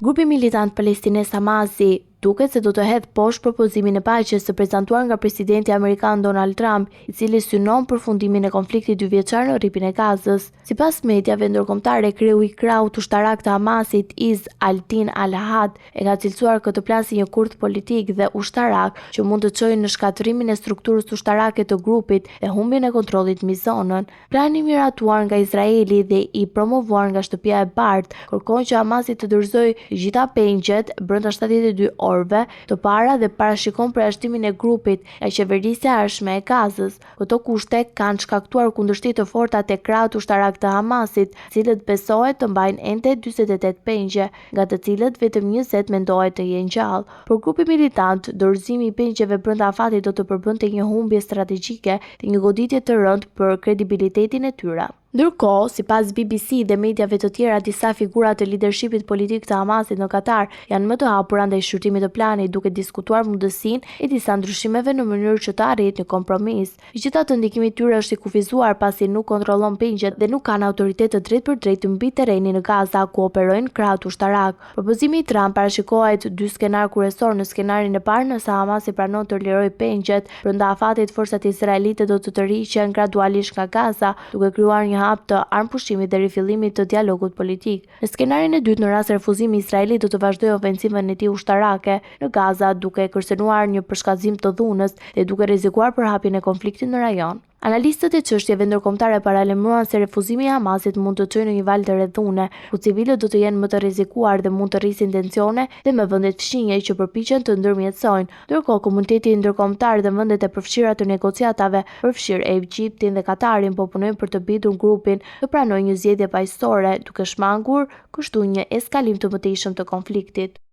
Grupi militant palestinez Hamasi duket se do të hedhë poshtë propozimin e paqes të prezantuar nga presidenti amerikan Donald Trump, i cili synon përfundimin e konfliktit dyvjeçar në Rripin e Gazës. Sipas mediave ndërkombëtare, kreu i krahut ushtarak të Hamasit, Izz al-Din al-Haddad, e ka cilësuar këtë plan si një kurth politik dhe ushtarak që mund të çojë në shkatërrimin e strukturës ushtarake të grupit dhe humbjen e kontrollit mbi zonën. Plani i miratuar nga Izraeli dhe i promovuar nga Shtëpia e Bardhë kërkon që Hamasi të dorëzojë të gjitha pengjet brenda 72 orëve të para dhe parashikon përjashtimin e grupit nga qeverisja e ardhshme e Gazës. Këto kushte kanë shkaktuar kundërshti të forta te krahët ushtarakë të Hamasit, të cilët besohet të mbajnë ende 48 pengje, nga të cilët vetëm 20 mendohet të jenë gjallë. Për grupin militant, dorëzimi i pengjeve brenda afatit do të përbënte një humbje strategjike dhe një goditje të rëndë për kredibilitetin e tyre. Ndërkohë, sipas BBC dhe mediave të tjera, disa figura të lidershipit politik të Hamasit në Katar janë më të hapura ndaj shqyrtimit të planit, duke diskutuar mundësinë e disa ndryshimeve në mënyrë që të arrihet një kompromis. Megjithatë, ndikimi i tyre është i kufizuar pasi nuk kontrollon pengjet dhe nuk kanë autoritet të drejtpërdrejtë mbi terrenin në Gaza, ku operojnë krahët ushtarakë. Propozimi i Trump parashikohet dy skenarë kryesorë. Në skenarin e parë, nëse Hamasi pranon të lirojë pengjet, brenda afatit forcat izraelite do të tërhiqen gradualisht nga Gaza, duke krijuar një hap të armëpushimit dhe rifillimit të dialogut politik. Në skenarin e dytë, në rast refuzimi, Izraeli do të vazhdojë ofensivën e tij ushtarake në Gaza, duke kërcënuar një përshkallëzim të dhunës dhe duke rrezikuar përhapjen e konfliktit në rajon. Analistët e çështjeve ndërkombëtare paralajmëruan se refuzimi i Hamasit mund të çojë në një valë të re dhune, ku civilët do të jenë më të rrezikuar dhe mund të rrisin tensione dhe me vendet fqinje që përpiqen të ndërmjetësojnë. Ndërkohë, komuniteti ndërkombëtar dhe vendet e përfshira të negociatave, përfshirë Egjiptin dhe Katarin, po punojnë për të bindur grupin të pranojë një zgjidhje paqësore, duke shmangur kështu një eskalim të mëtejshëm të konfliktit.